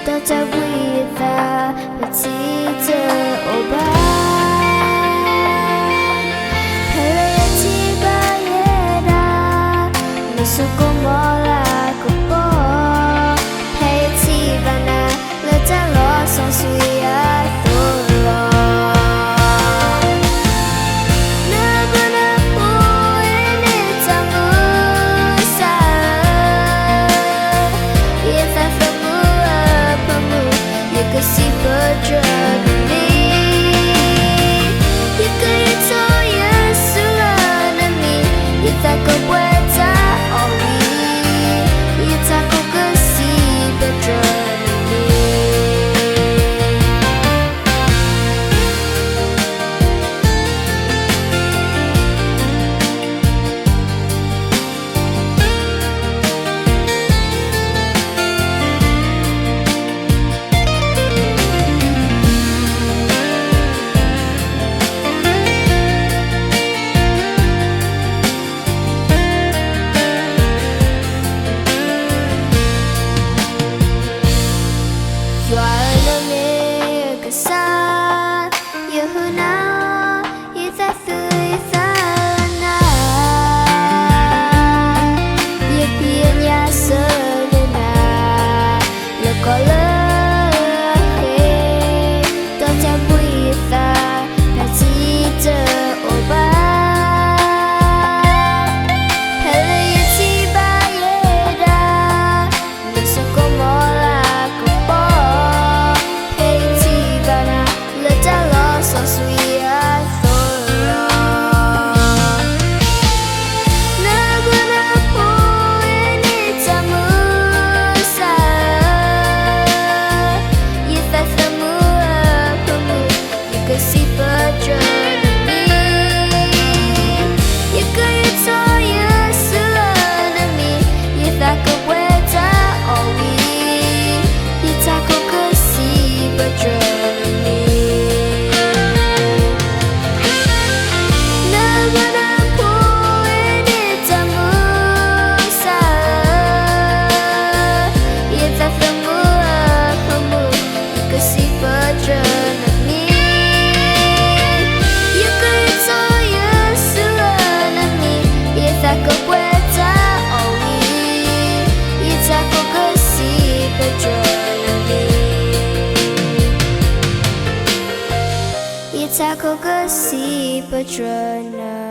ဒီးတၢ်ဘှံးယသး ပထံၣ်တအိၣ်ဘၣ်, ဖဲလၢယထံၣ်ဘၣ်ယဲဒၣ် နဆိကမိၣ်လၢကပီၤ, ဖဲယထံၣ်ဘၣ်နၤ လၢတၢ်လီၤစီဆှံအသိးလီၤ. နဘျုးနဖှိၣ်အံၤန့ၣ် တၢ်မုၢ်ဆါဧၢ, ယသးသမူအဖၢမုၢ် ယကစံးပတြၢၤနမံၤ, ယကယံၤထီၣ်ယစုလၢနမံၤ, ယသးကပှဲၤတၢ်အီၣ်ဝံၤ, ယထးခိၣ်ကစံးပတြၢၤနမံၤ. ယွၤဧၢ နမ့ၢ်ကစၢ်, ယဟုၣ်နၤ, ယသးသူၣ်ယသးနၤ, ယဖံးယညၣ်ဆၢနၤ, လၢကီၢ်လၢအဃ့, ဒီးတၢ်ဘှံးယသး တၢ်ထံၣ်တအိၣ်ဘၣ်, ဖဲလၢယထံၣ်ဘၣ်ယဲဒၣ် နဆိကမိၣ်လၢကပီၤ, ဖဲယထံၣ်ဘၣ်နၤ လၢတၢ်လီၤစီဆှံအသိးလီၤ. နဘျုးနဖှိၣ်အံၤန့ၣ် တၢ်မုၢ်ဆါဧၢ, ယသးသမူအဖၢမုၢ် ယကစံးပတြၢၤနမံၤ, ယကယံၤထီၣ်ယစုလၢနမံၤ, ယသးကပှဲၤတၢ်အီၣ်ဝံၤ, ယထးခိၣ်ကစံးပတြၢၤနမံၤ. နဘျုးနဖှိၣ်အံၤန့ၣ် တၢ်မုၢ်ဆါဧၢ, ယသးသမူအဖၢမုၢ် ယကစံးပတြၢၤနမံၤ, ယကယံၤထီၣ်ယစုလၢနမံၤ, ယသးကပှဲၤတၢ်အီၣ်ဝံၤ, ယထးခိၣ်ကစံးပတြၢၤနမံၤ, ယထးခိၣ်ကစံးပတြၢၤန